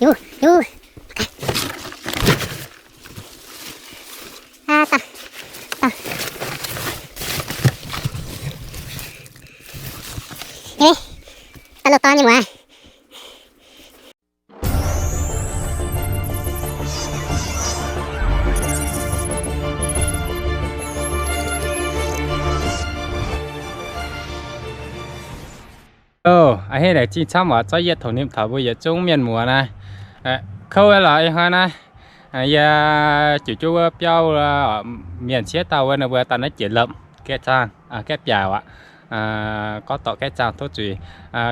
Yuh, yuh. Aa, daaih, daaih. Ih, daaih loz-dorn nyei muoz. Ov, a'hneiv laengz zingh camv waac zorqv yietc tongx nimc taux mbuo yietc zungv mienh muoz naaiv. Kouv lorqc ih hnoi naaiv. Yie juqc jienv wuov biauv, mienh ciev dauh wuov ninh mbuo daaih naaiv jiex lemh gaeqv zaangh, gaeqv biaac aqv. Gorngv dorh gaeqv zaangh tov zuiz.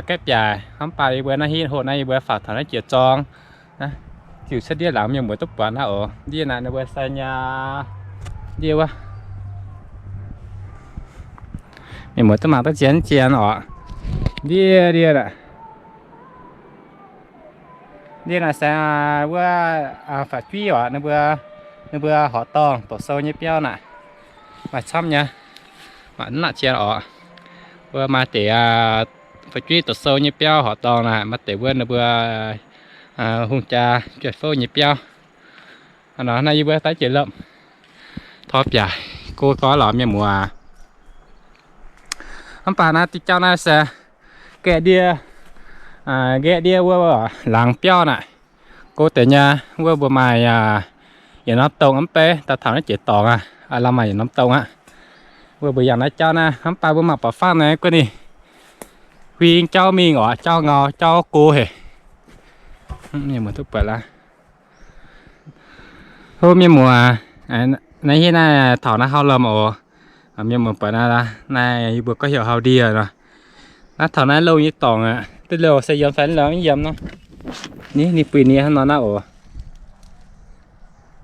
Gaeqv biaac hnamv baac yie mbuo naaiv hitv hoc naaiv yie mbuo faaux taux naaiv jiex zorng. Ziux cuotv ndiev laangz mienh muoz duqv buatc naaiv oc. Ndiev naaic ninh mbuo sai nyei. Ndiev wuov. Mienh muoz duqv mangc duqv zien zien oc. Ndiev ndiev naaic. Ndiev naaic se wuov faix-juiv oc, ninh mbuo, ninh mbuo horqc dorngh doqc sou nyei biauv naaic. Maaih camv nyei, mv nangc cien oc. Wuov maaih deix faix-juiv doqc sou nyei biauv horqc dorngh naaic, maaih deix wuov ninh mbuo hungh jaa juaih fouv nyei biauv. Naaiv yie mbuo daaih jiex lemh. Tov biaac go gorx lorqc mienh muoz. Mv baac naaiv diuh jauv naaiv se gaeqv ndiev, gaeqv ndiev wuov laangz biauv naaic. Go deix nyei wuov mbuo maaih yietc norm dongh mv bei daaih taux naaiv jiex dorngx aqv, lamh maaih yietc norm dongh aqv. Wuov mbuo yangh naaiv jauv naaiv, mv baac mbuo mangc baeqc fangv naaiv guov ninh huing jauv mingh oc, jauv ngau jauv go haic. Mienh muoz duqv buatc laaix. Hov mienh muoz, naaiv hiuv naaiv taux naaiv hauv lomh oc. Mienh muoz buatc naaiv, naaiv yie mbuo gorngv heuc hauh ndie nor. Naaiv taux naaiv louh nyei dorngx aqv. Duqv louh se yiem fai mv yiem nor. Ninh, ninh buix nie hnangv nor naaiv oc.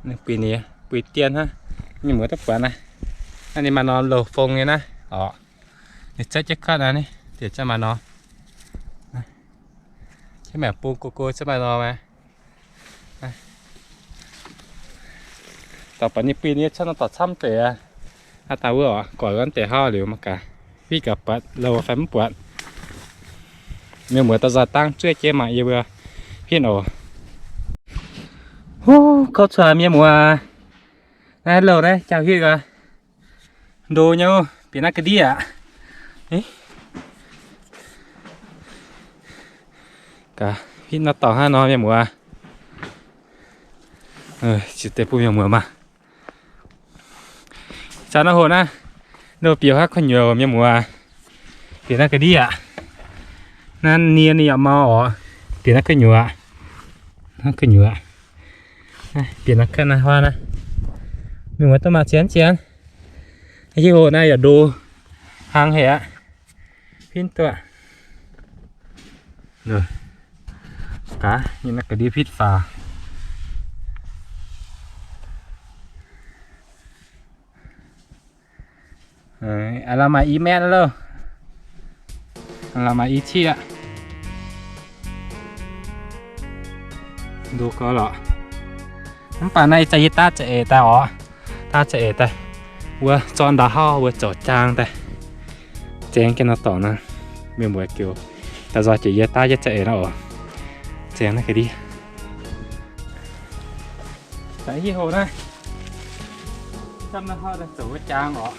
Ninh buix nie, buix dien hnangv. Mienh muoz duqv buatc naaiv. Naaiv ninh maaih norm louh fong nyei naaiv oc. Ninh zouv jienv kuotv naaiv, ninh ziouc maaih norm. Jienv maengc bung go go ziouc maaih norm aqv. Dorh baac ninh buih nie cuotv nor dorh camv deix aqv. Aav dangh wuov oc, goix wuov deix hauv liuz mangc gaax, huitv gaax buatc louh fai mv buatc. Mienh muoz daaih nzoih dangv zuov jienv mangc yie mbuo huitv oc. Huv, kouv cuotv mienh muoz. Naaiv louh naaiv jaa huitv gaax. Ndo nyei, bieqc naaiv ga'ndiev aqv. Gaax, huitv nor dorngx hnangv nor mienh muoz. Ziux deix bun mienh muoz maah. Caux naaiv hoc naaiv, ndo bieqc haav kuv nyuoz mienh muoz. Bieqc naaiv ga'ndiev aqv. Naaiv nie ninh yaac mau oc. Bieqc naaiv kuv nyuoz. Naaiv kuv nyuoz. Bieqc naaiv kuv naaiv huaav naaiv. Mienh muoz duqv mangc zien zien. Hiuv hoc naaiv yaac ndo hnangv haic aqv. Huitv duqv. Gaax, naaiv ga'ndiev huitv faaux. Aav, lamh maaih i maetv loh. Lamh maaih i cieqv aqv. Ndo gau lorqc. Mv baac naaiv ih zanc yie daav za'eix daaih oc. Daav za'eix daaih. Wuov zorqv ndau hauv wuov zoux jaang daaih. Zaeng jienv nor dorngx naaiv. Mienh muoz jiu daaih nzoih jiex yie daav jienv za'eix nor oc. Zaeng naaiv ga'ndiev. Daaih hiuv hoc naaiv. Camv naaiv hauv daaih zoux wuov jaang oc.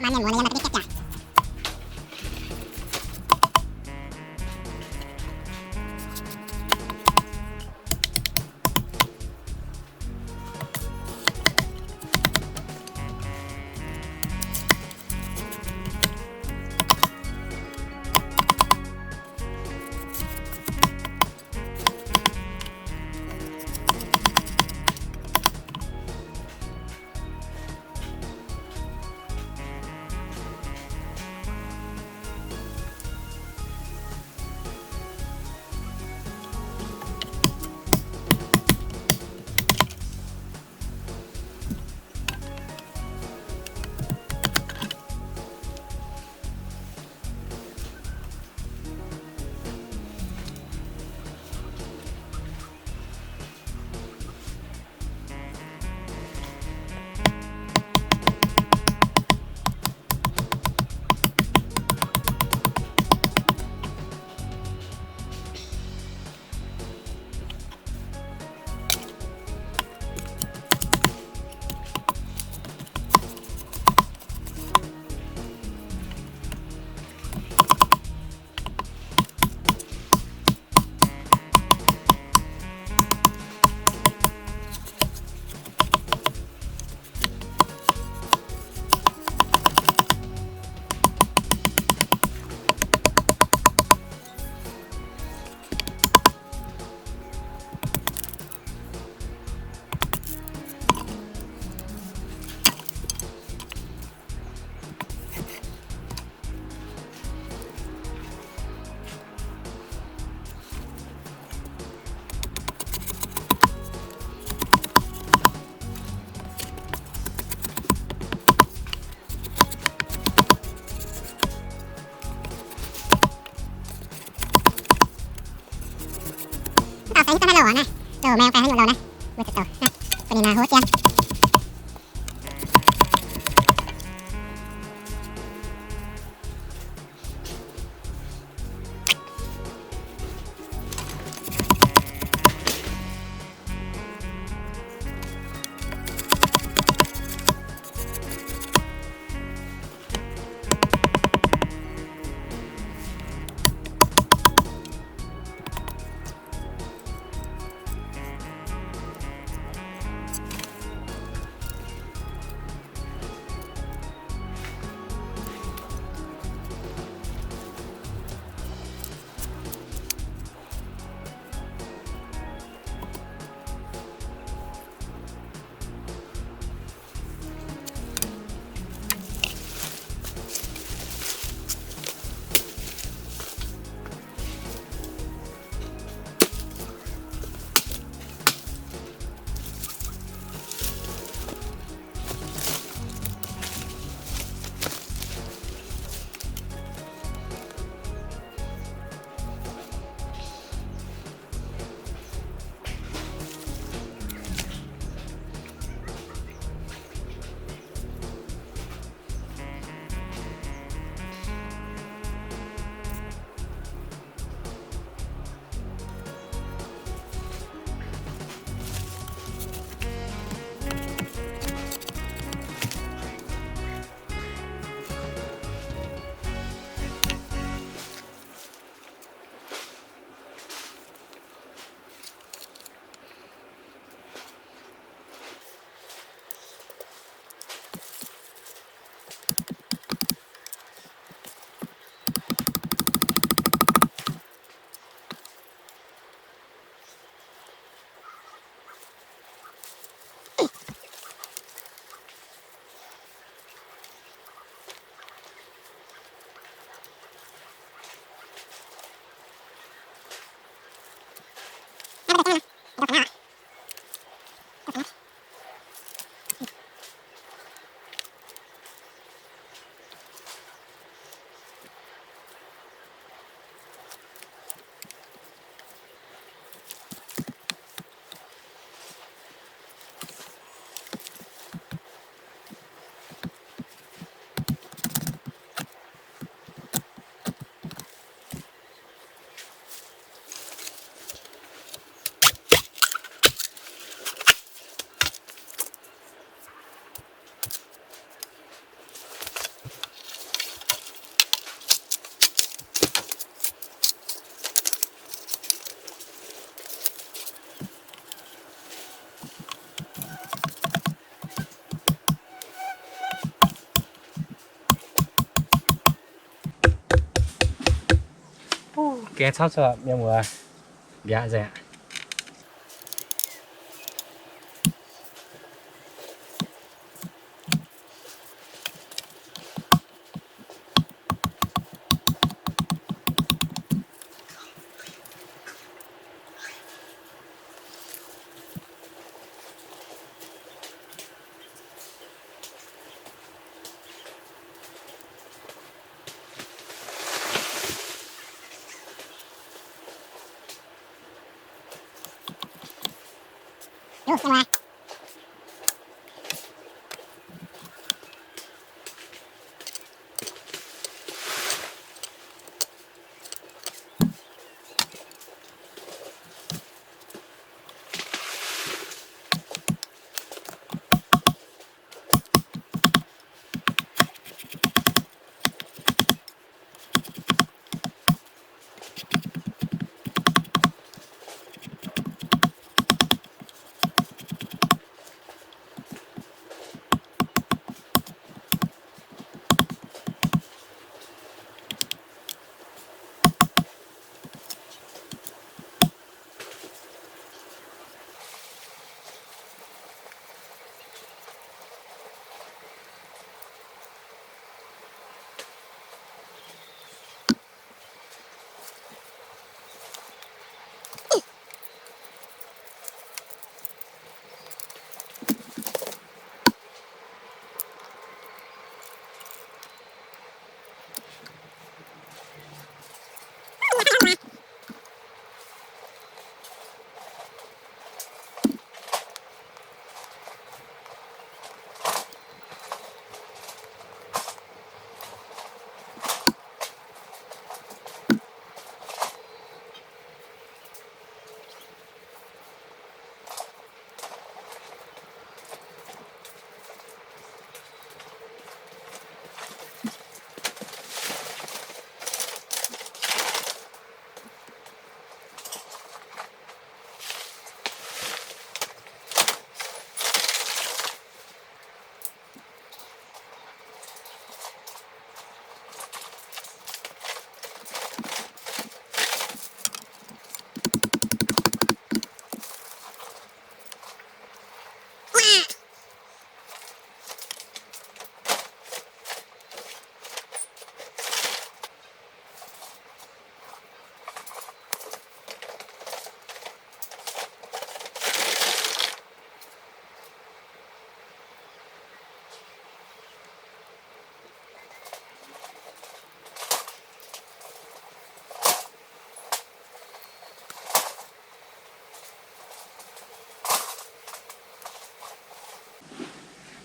Mienh muoz naaiv yiem maaih duqv jatv jaax. Mv dauh se hiuv duqv naaiv louc naaiv, louc maeng fai haaix nyungc louc naaiv, mbuo zuqc douc naaiv, bun ninh hov jienv. Gaeng camv cuotv mienh muoz, mbiaatc nzengc aqv.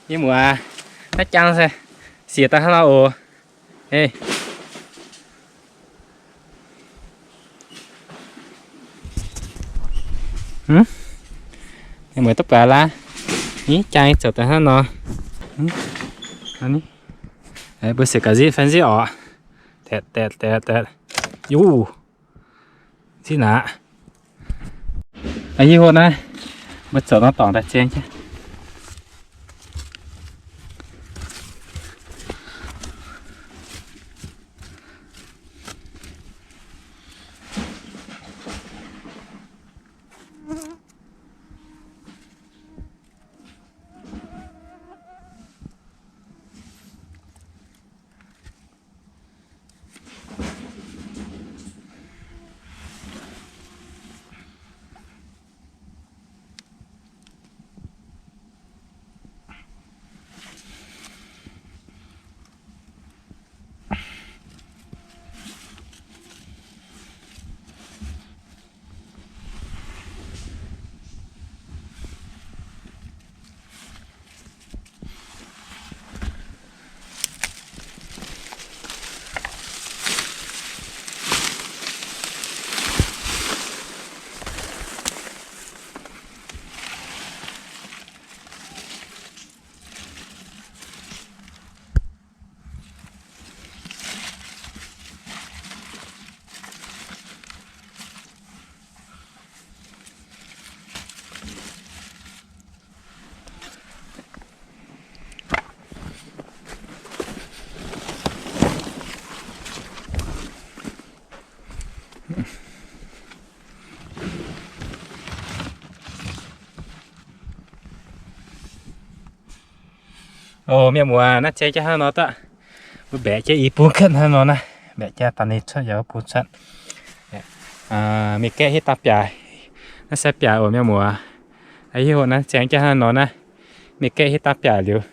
Yie muoz, naaiv jaang se siec daaih hnangv nor oc. Mbuo duqv baaix laav. Ih, jaang zoux daaih hnangv nor. Mbuo siec gaax nziv fai nziv orqc. Yuh, nziv naaic. Yie hov naaiv, mbuo zoux norm dorngx daaih zien jienv. O, mienh muoz, naaiv zengx jienv hnangv nor daaih, mbuo mbaeqc jienv i bung cuotv hnangv nor naaiv, mbaeqc jienv daaih ninh cuotv yaac bung cuotv. Mienh gaeqv hitv daaih biaac, naaiv se biaac oc mienh muoz. Hiuv naaiv zengx jienv hnangv nor naaiv, mienh gaeqv hitv daaih biaac liuz,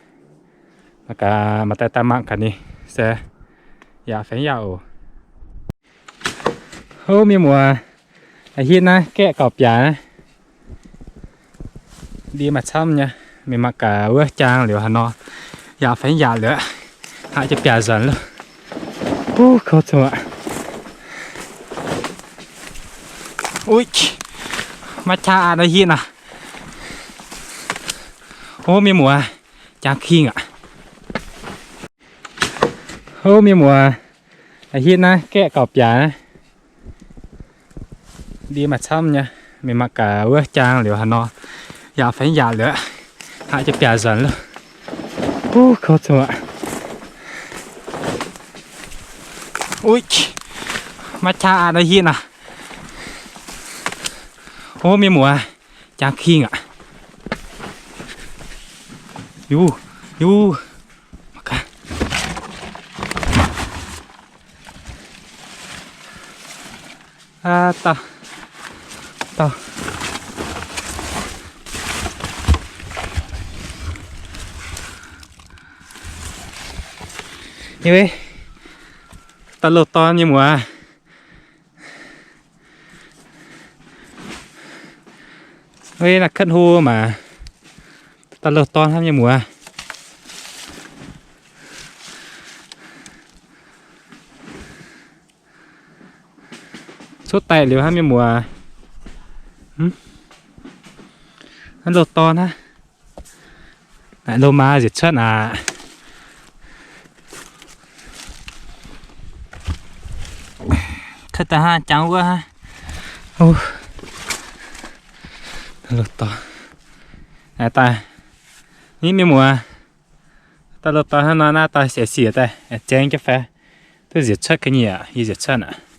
mangc gaax maaih daaih daaih mangc gaax ninh se yaac fai yaac oc. Hov mienh muoz, hitv naaiv gaeqv gauh biaac naaiv. Ndie maaih camv nyei, mingh mangc gaax wuov jaang liuz haaix nor, yaac fai yaac liuz, haiz jienv biaac nzanc loh. Huv, kouv zuqc aqv. Uix, maiv qaqv aqv naaiv hitv naaiv. Hov mienh muoz, jaang king aqv. Hov mienh muoz, hitv naaiv gaeqv gauh biaac naaiv. Ndie maaih camv nyei, mingh mangc gaax wuov jaang liuz haaix nor, yaac fai yaac liuz, haiz jienv biaac nzanc loh. Huv, kouv zuqc aqv. Uix, maiv qaqv aqv naaiv hitv naaiv. Hov mienh muoz, jaang king aqv. Yuv, yuv. Aa, dauh, dauh. Nyei, daaih loz-dorn nyei muoz. Naaiv kuotv hlo maah, daaih loz-dorn hnangv nyei muoz. Cuotv daaih liuz hnangv nyei muoz. Hnangv loz-dorn hnangv. Loz-maaz nzieqc cuotv aqv. Cuotv daaih hnangv jangx wuov hnangv. Loz-dorn daaih, mienh muoz, daaih loz-dorn hnangv nor naaiv daaih siec siec daaih, aengx zengx jienv fai duqv nzieqc cuotv ga'nyiec aqv, yie nzieqc cuotv aqv.